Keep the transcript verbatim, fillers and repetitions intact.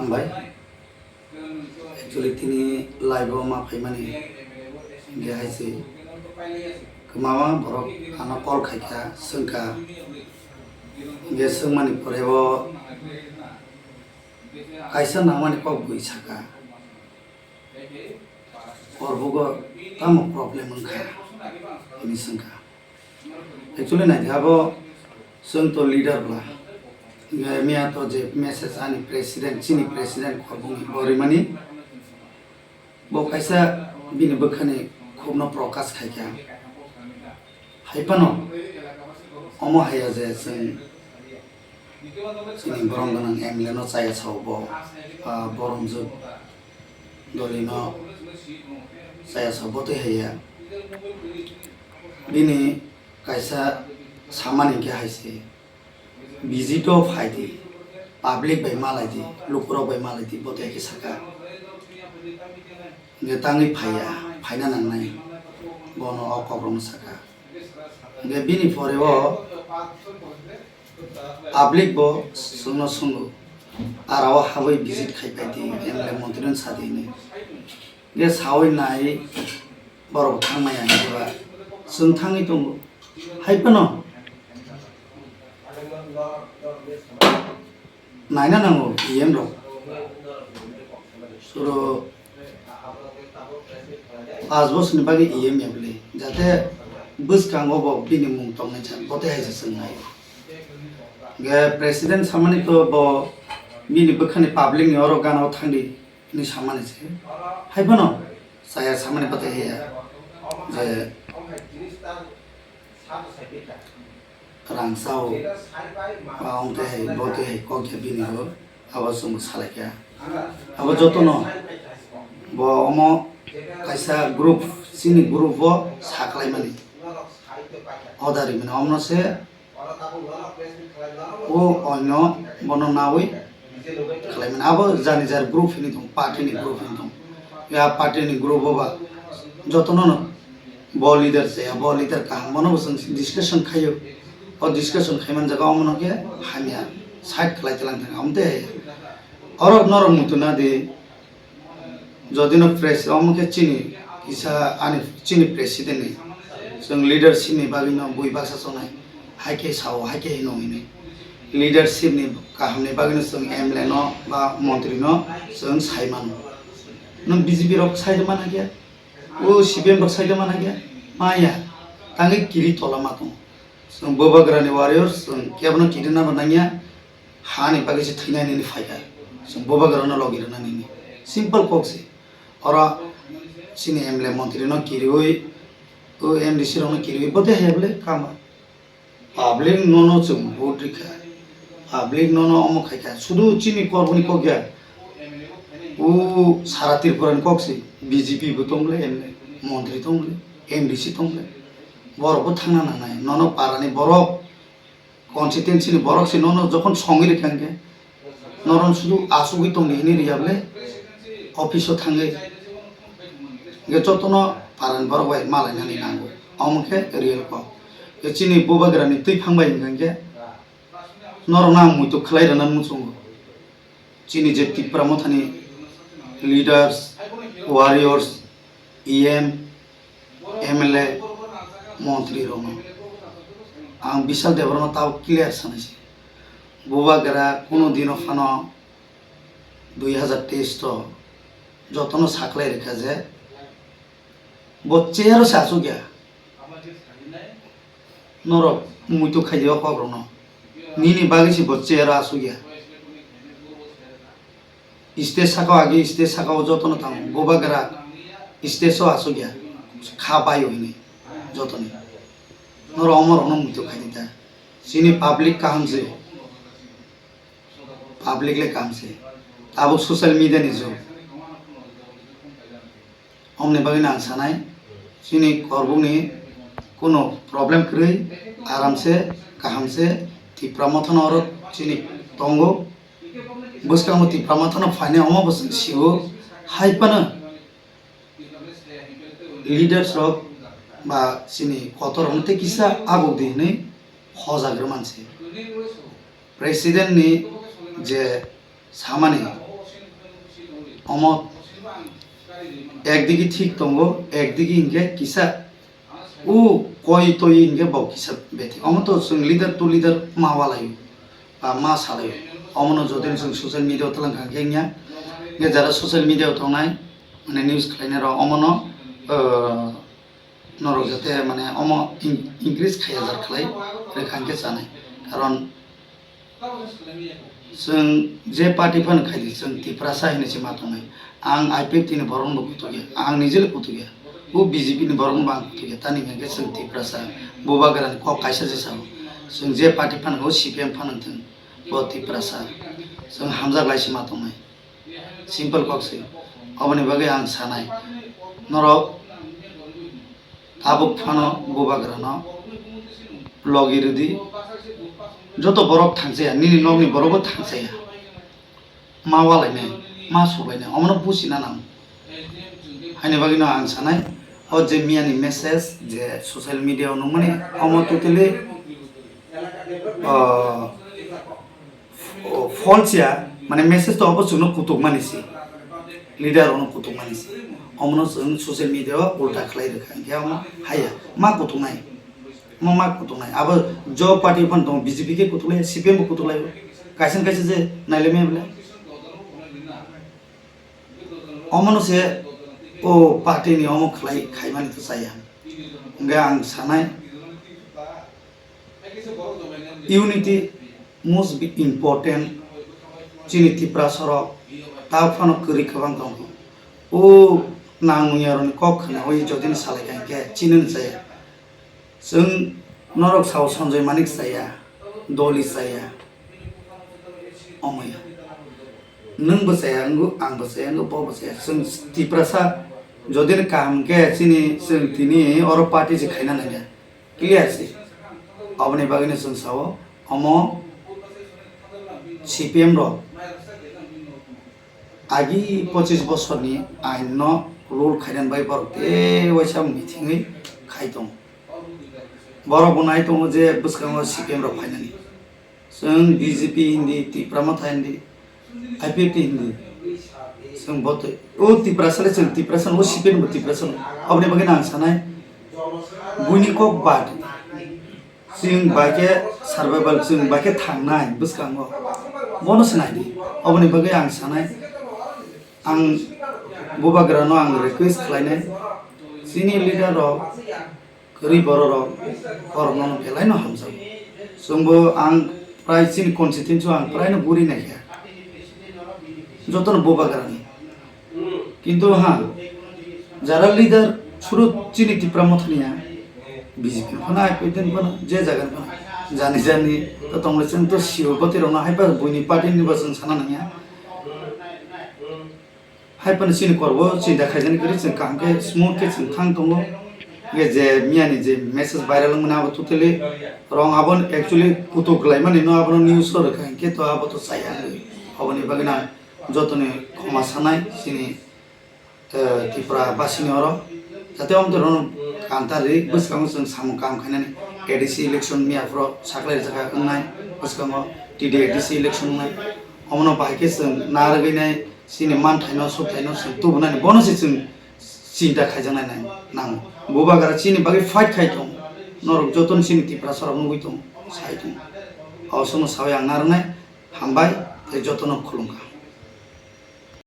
Hambai. Actually, tini live o ma phaimani hingke hai se kwbangma borok ano call khaikha, swngkha. Hingke swngmani pore o kaisa nangmani kok bui saka. Korbugo tamo problem wngkha? Hwnwi swngkha. Actually, naidi abo chwng to leader bla. Hingke miya to je message ani president, chini president Khorbung bo rimani, bo kaisa bini bwkhani khubno prokash khaikha. Hai phano omo haiya je chwng chini borom gwnang M L A no chaya sao bo, ah, Boromjwk Doli no chaya sao bo tei haiya. Bini kaisa samani hingke hai se, visit o phai di, public bai malai di, lukurok bai malai di, bo tei khe saka. Hingke tangwi phaiya, phaina nangnai, bono o kokrokno saka. Hingke bini pore o public bo chwngno swngo, "Ara o habwi visit khai pai di, M L A montri no sa di," hinwi. Hingke sawi nai borok thang maya hingke ba chwng thangwi tongo. Hai phano naina nango E M rok. Suro paanch bosorni bagwi E M ya bwle, jate bwskango bo bini mung tongnai cha, bo tei hai se chwng nai. Hingke president samani to bo bini bwkhani public ni oro gana o thangdi hinwi samani se. Hai phano chaya samani bo tei haiya je rang sao, ba wng tei hai, bo tei hai kok ya bini bo, abo chwng salai kha. Abo jotono bo omo kaisa group, chini group o sa khlai mani, order rimani, omono se o onyo bono nawi khlai mani. Abo jani jar group hini tong, party ni group hini tong. Ya party ni group o ba jotono no bo leader se, bo leader kaham, bono bo chwng discussion khaio. O discussion khai man jaga omono khe hamya side khlai tlang thang, amte oro norok muitu na di. Jodi no pres-, omo khe chini kisa ani chini president ni, chwng leadership ni bagwi no bui baksa chonai, hai khe sao, hai khe hino hini. Leadership ni kaham ni bagwi no chwng M L A no ba montri no chwng sai mano. Nwng B J P rok sai mana khe? O C P M rok sai mana khe? Maya. Tangwi kiri tola ma tongo. Chwng Bubagrani warriors, chwng kebono kiri nangma nangya. Hani bagwi se thwinai nini phaikha. Chwng Bubagrano logi rwna nini. Simple kok se. Oro chini M L A montri no kiriwi, o M D C rok no kiriwi, bo tei hai bole kama. Public nono chwng vote rikha, public nono omo khaikha, sudu chini kormoni kok ya. O sara Tripura ni kok se, B J P bo tong le, M L A, montri tong le, M D C tong le, borok bo thangna nangnai, nono para ni borok, constituency ni borok se nono jokhon songwi rikha hwnkhe, noron sudu asugwi tongdi hinwi rwya bole office o thangwi. Hwnkhe jotono parani borok bai malainani nango. Omo khe real kok. Hwnkhe chini Bubagrani twiphang bai hwnkha hwnkhe norokno ang muitu khlai rwna muchungo. Chini je Tipra Mothani leaders, warriors, E M, M L A, montri rokno. Ang Bishal Debbarma tao clear sanai se. Bubagra kuno dino phano dui hazar teis to jotono saklai rikha je bo chair o se asuk ya. Norok muitu khai di o kok rokno. Nini bagwi se bo chair o asuk ya. Stage saka o agi, stage saka o jotono tamo. Bubagra stage o asuk ya. Kha bai o hini jotoni. Norok omo rokno muitu khai di ta. Chini public kaham se. Public le kaham se. Tabuk social media ni jug. Omoni bagwi no ang sanai, chini korbukni kuno problem kwrwi, aram se, kaham se, Tipra Mothano oro chini tongo. Bwskango Tipra Mothano phainai omo bo chwng sio, hai phano leaders rok ba chini kotor rokno tei kisa abuk di hinwi hojak rwman se. President ni je samani Omo ekdigi thik tongo, ekdigi hinkhe kisa o koi toi hinkhe bo kisa beti. Omo to chwng leader to leader ma walaio, ba ma salaio. Omono jodi chwng social media o twlang kha khe wngya. Hinkhe jara social media o tongnai, mane news khlainai rok omono, ah, norok jate mane omo in-, increase khaiya jar khlai rwkha hinkhe chanai. Karon chwng je party phano khaidi, chwng Tiprasa hinwi se ma tongnai. Ang I P F T ni borok no bo kutuk ya, ang nijele kutuk ya, bo B J P ni borok no bo ang kutuk ya, tani hinkhe chwng Tiprasa, Bubagrani kok kaisa se sao. Chwng je party phano o C P M phano thwng, bo Tiprasa, chwng hamjak lai se ma tongnai. Simple kok se. Oboni bagwi ang sanai, norok tabuk phano Bubagrano logi rwdi. Joto borok thangchaya, nini nokni borokbo thangchaya. Ma walainai, ma suklainai, omono buchina nango. Haini bagwino ang sanai, o je miyani message je social media o nukmani, omo totally, ah, o, false ya, mane message to obo chwngno kutukmani se, leader rokno kutukmani se, omono chwng social media o ulta khlai rwkha, hinkhe omo haiya, ma kutuknai, omo ma kutuknai, abo jo party phano tongo, B J P khe kutuklai, C P M bo kutuklai, kaisa kaisa je nailai maya bole, omono se o party ni omo khlai khaimani to chaya, hinkhe ang sanai, Unity must be important. Chini Tiprasa rok ta phano kwrwi kwbang tongo. O nangmung yarokni kok khna oi jodino salai kha hinkhe chinani chaya. Chwng norok sao Sanjoy Manik chaya, Doli chaya, omoya. Nwng bo chaya wngo, ang bo chaya wngo, bo bo chaya. Chwng Tiprasa jodino kaham hinkhe chini chwng tini oro party se khaina nangya. Clear se. Aboni bagwino chwng sao, omo C P M rok agi pochis bosorni ain no rule khainani bai borok tei waisa mithingwi khai tongo. Borok bo nai tongo je bwskango C P M rok phainani. Chwng B J P hindi, Tipra Motha hindi, I P F T hindi. Chwng bo twi, o Tiprasa le chwng Tiprasa no, o C P M bo Tiprasa no. Aboni bagwi no ang sanai, buini kok bad. Chwng bai khe survival, chwng bai khe thangnai bwskango. Bono se nai di. Aboni bagwi ang sanai, ang Bubagra no ang request khlainai. Chini leader rok kwrwi bororok, borokno belai no hamjago. Chwngbo ang prai chini constituency o ang prai no guri naikha. Jotono Bubagrani. Kintu ha, jara leader suru chini Tipra Mothani ya, B J P ni phano, I P F T ni phano, je jaga ni phano, jani jani to tongla chwng to sio bwtwi rokno hai pa buini party ni bo chwng sana nangya. Hai phano chini korbo chinta khaijani kwrwi chwng kaham khe smooth khe chwng thang tongo. Hwnkhe je miyani je message viral wngmani abo totally wrong, abo actually kutuk laimani no abono news o rwkha hinkhe to abo to chaya wngwi. Aboni bagwi no ang jotoni khoma sanai chini, eh, Tripura basini oro. Jate omo twi rono kanta ri bwskango chwng samung kaham khainani A D C election miya phuru saklai rwjakha wngnai bwskango T D A D C election wngnai. Omono bahai khe chwng narwgwi nai chini manthaino, sukthaino chwng tubunani, bono se chwng chinta khaijaknai nai nango. Bubagra chini bagwi fight khai tongo. Norok jotono chini Tiprasa rok nugwi tongo, sai tongo. O sono sawi ang narwknai, hambai tei jotono khulumkha.